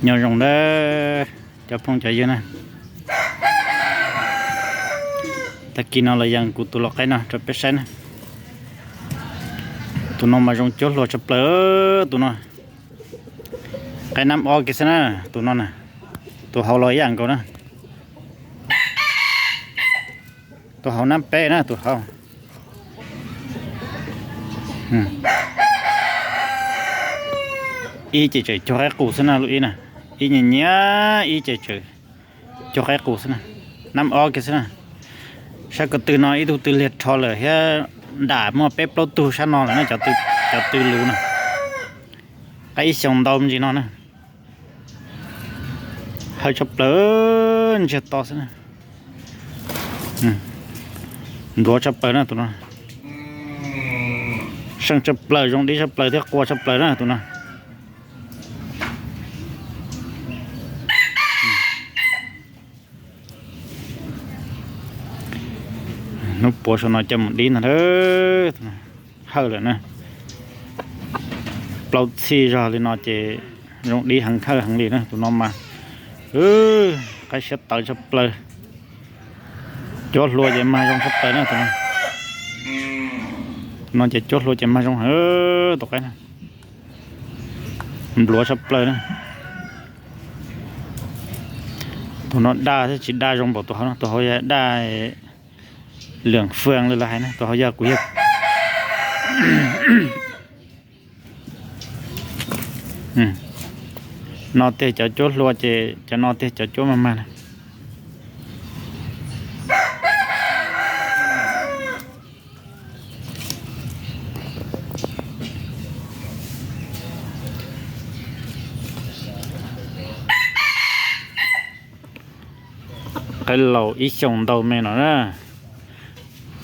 Nyob zoo nawb cov phooj cov ywg na. Tag kis no los yees kuv tus lau qaib no rau peb saib na. Tus no mas zoo cuab hlua tshaj plaws tus no. Qaib nab ob kiag xwb na, tus no na. Tus hauv los ib yam nkaus na. Tus hauv nab peb na, tus hauv. Ib ces tseem cuag qaib qus xwb na, lub ib na. Ib nyias nyias ib ces tseem cuag qaib qus xwb na. Nab ob kiag xwb na. Sab ko tw no ib tug tw liag rho lawm thiab, dam muaj peb plaub tug sab no lawm na, cov tw luv na. Qaib ib xyoos ntau me ntsis no na. Hawj tshaj plaws, ntsiag to xwb na. Npluav tshaj plaws na tus no. Seej tshaj plaws, zoo dib tshaj plaws thiab qua tshaj plaws na tus no. Hnub puav saum no coj mus dib ntag. Hawj lawm na. Plaub txhij zog li no ces zoo dib heev, hawj heev li na tus no mas. Qaib siab tawv tshaj plaws. Cuab hlua ces mag zoo tshaj plaws na tus no. No ces cuab hlua ces mag zoo heev tus qaib na. Npluav tshaj plaws na. Tus no daj thiab tsis daj zoo npaum tus hauv no, tus hauv yog daj lwm fwj li lawv hais na, tus hauv yog kuv yog. No tiag cov cuab hlua ces cov no tiag cov cuab mag mag na. Qaib laus ib xyoos ntau me no na.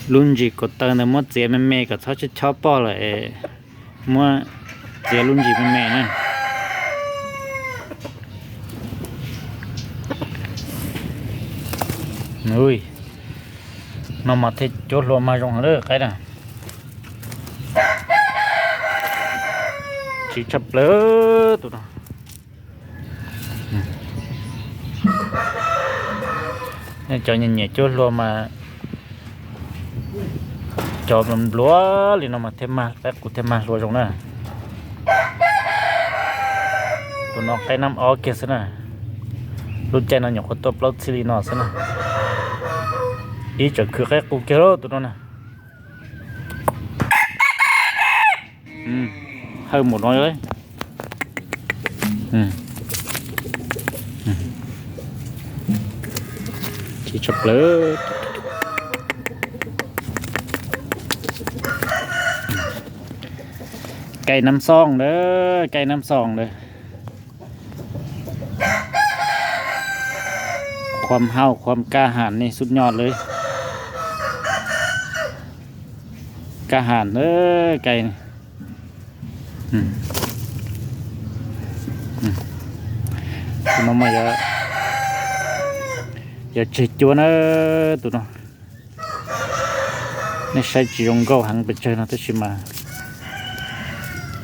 Lub ntsis kaum taw ntawd muab txiav me me kom txhob chob poj lawm es muab txiav lub ntsis me me na. No mas thiaj cuab hlua mag zoo heev lawm qaib na. Tsis tshaj plaws tus no. Cov nyiam nyiam cuab hlua mas cov npluav li no mas thiaj mag, qaib qus thiaj mag hlua zoo na. Tus no qaib nab ob kiag xwb na. Lub caij no nyuam qhuav tuaj plaub txhij li no xwb na. Ib tseem khwv qaib qus kiag tus no na. Hawj mus no. Tsis tshaj plaws. Kaij nab xooj lawm, kaij nab xooj lawm. ความห้าว ความกล้าหาญ นี่สุดยอดเลย กล้าหาญ เออ ไก่ Tus no mas yog tseg cuab na tus no. Nej saib tsis zoo nkauj heev pes tsawg no tab sis mas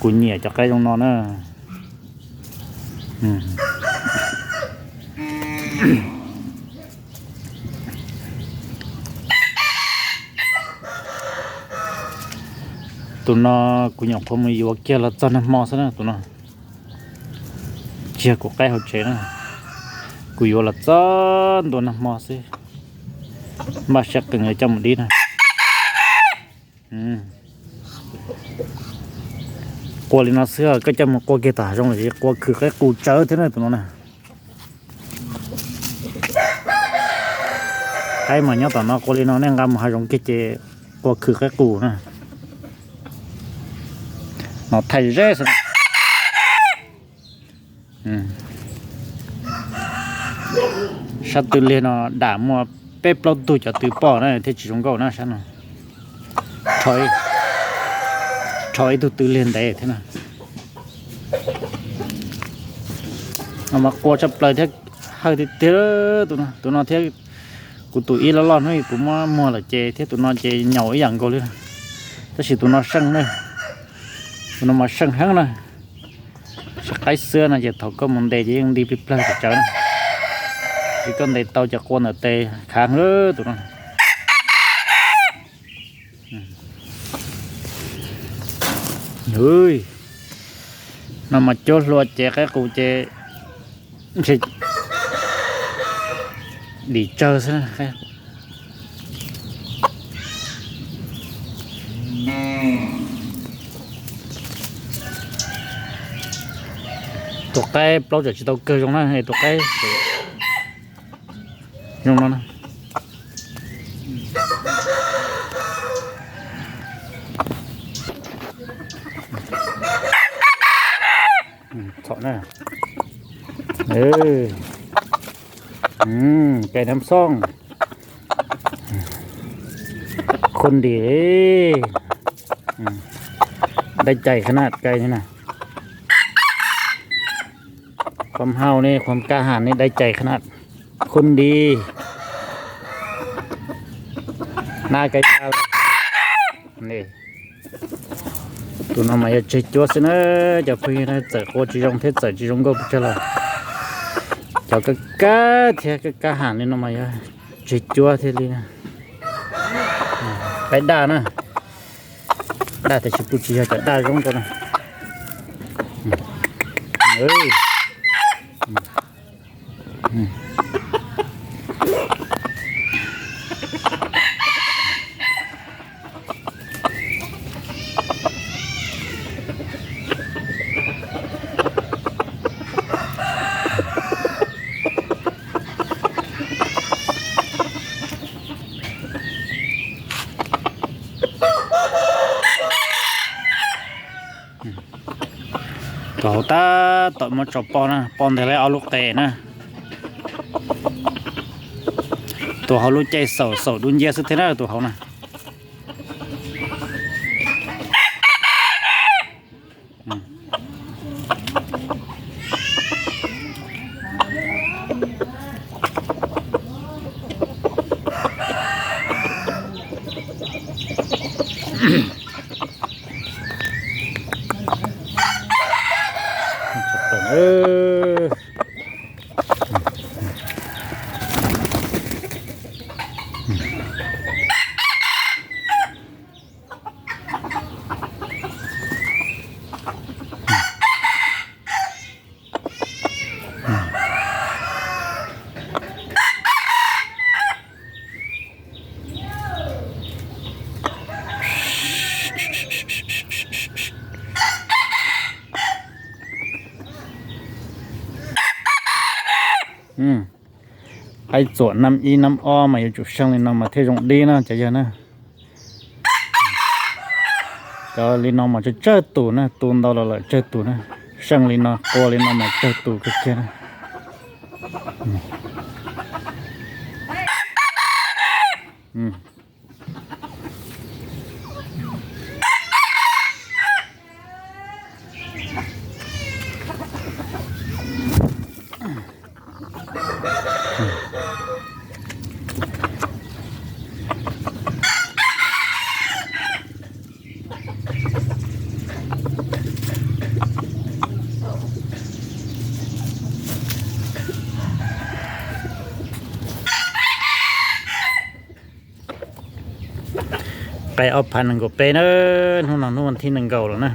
kuv nyiam cov qaib zoo no na. Tus no kuv nyuam qhuav mus yuav kiag los txog nag hmo xwb na tus no. Tsis yog kuv qaib hauv tsev na, kuv yuav los txog ntua nag hmo xwb. Npaj siab qees yuav coj mus dib na. Qua li no xwb, koj coj mus qua kiag tom hav zoov los sis qua khwv qaib qus tsawv thiab na tus no na. Qaib mas nyob tom no qua li no, nej nqa mus hav zoov kiag ces qua khwv qaib qus na. No thaij zeb xwb. Sab tw liag no dam muaj peb plaub tug cov tw poj na thiaj tsis zoo nkauj na sab no. Rho ib tug tw liag ntev thiab na. No mas qua tshaj plaws thiab, hawj tiag tiag tus no, tus no thiab kuv tus ib loj loj hnub kuv muab muag lawm ces thiab tus no ces nyaum ib yam nkaus li. Tab sis tus no seej na, tus no mas seej heev na. Qaib xwb no ces thaum koj mus ntes ces yeej nti plig plawg pes tsawv na. Ces koj ntes tau ces qua ntawm tes khav lawm tus no. No mas cuab hlua ces qaib qus ces ntshe dim tsawg xwb. Tus qaib plaub tseem tsis tau kawg zoo na, tus qaib zoo no na. Txhom na. Cai nab xooj, khun dim, dai cai khab naj cai na. Khuam hau ne, khuam kaj ham ne, dai cai khab naj, khun dim, na cai cai. Tus no mas yog tseg cuab xwb na cov phooj ywg na, txawm qua tsis zoo thiab txawm tsis zoo nkauj pes tsawg los cov kab kab thiab kab kab ham li no mas yog tseg cuab thiaj li. Qaib daj na, daj tiam sis kuj tsis yog cov daj zoo rau na. Tus hauv tab tom muab tso poj na, poj nteg laib ob lub qe na. Tus hauv lub caij xaum xaum dub nciab xwb thiab na tus hauv na. Qaib txuam nab ib nab ob mas yuav tsum seej li no mas thiaj zoo dib na cov yawg na. Cov li no mas tsawg tsawg tus na, tu ntau los lawm tsawg tus na. Seej li no qua li no mas tsawg tus kawg kiag na. Qaib ob phav nees nkaum peb na, hnub no hnub vas thib nees nkaum lawm na.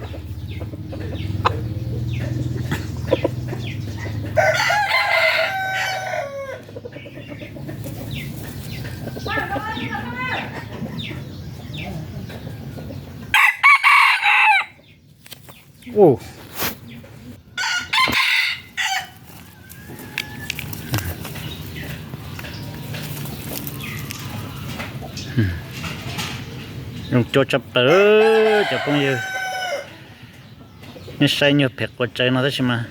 Zoo cuab tshaj plaws cov phooj ywg. Nej saib nyuag phem quav tsawv no tab sis mas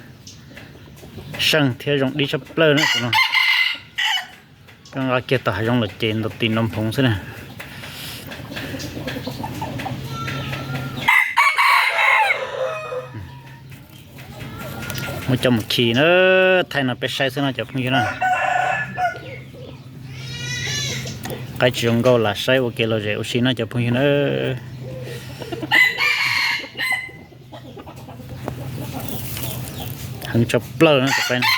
seej thiab zoo dib tshaj plaws na tus no. Koj nqa kiag tom hav zoov lawm ces ntaus tis ntaus nphoov xwb na. Muab coj mus khi na, thaij no peb saib xwb no cov phooj ywg na. Qaib tsis zoo nkauj lam saib ua kev lom zem ua si no cov phooj ywg na. Heev tshaj plaws no tus qaib no.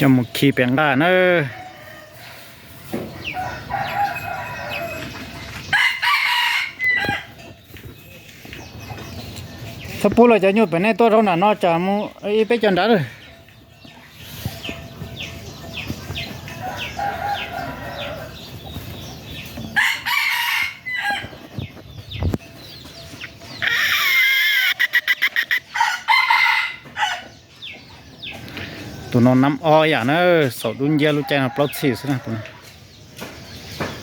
Coj mus khi pem nqaj na. Txhob pub los cov nyuj pem nej tuaj rau nram no tsam mus ib peb co nrad lawm. Tus no nab ob yam na, xaum dub nciab lub caij no plaub txhij xwb na.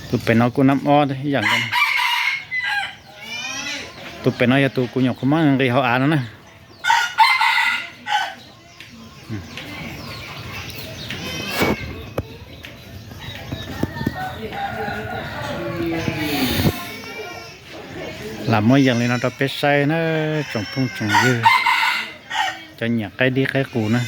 Tus pem no kuj nab ob ib yam nkaus. Tus pem no yog tus kuv nyuam qhuav muab nqis hauv av no na. Lam muab yees li no rau peb saib na, tsoom phooj tsoom ywg, cov nyiam qaib dib qaib qus na.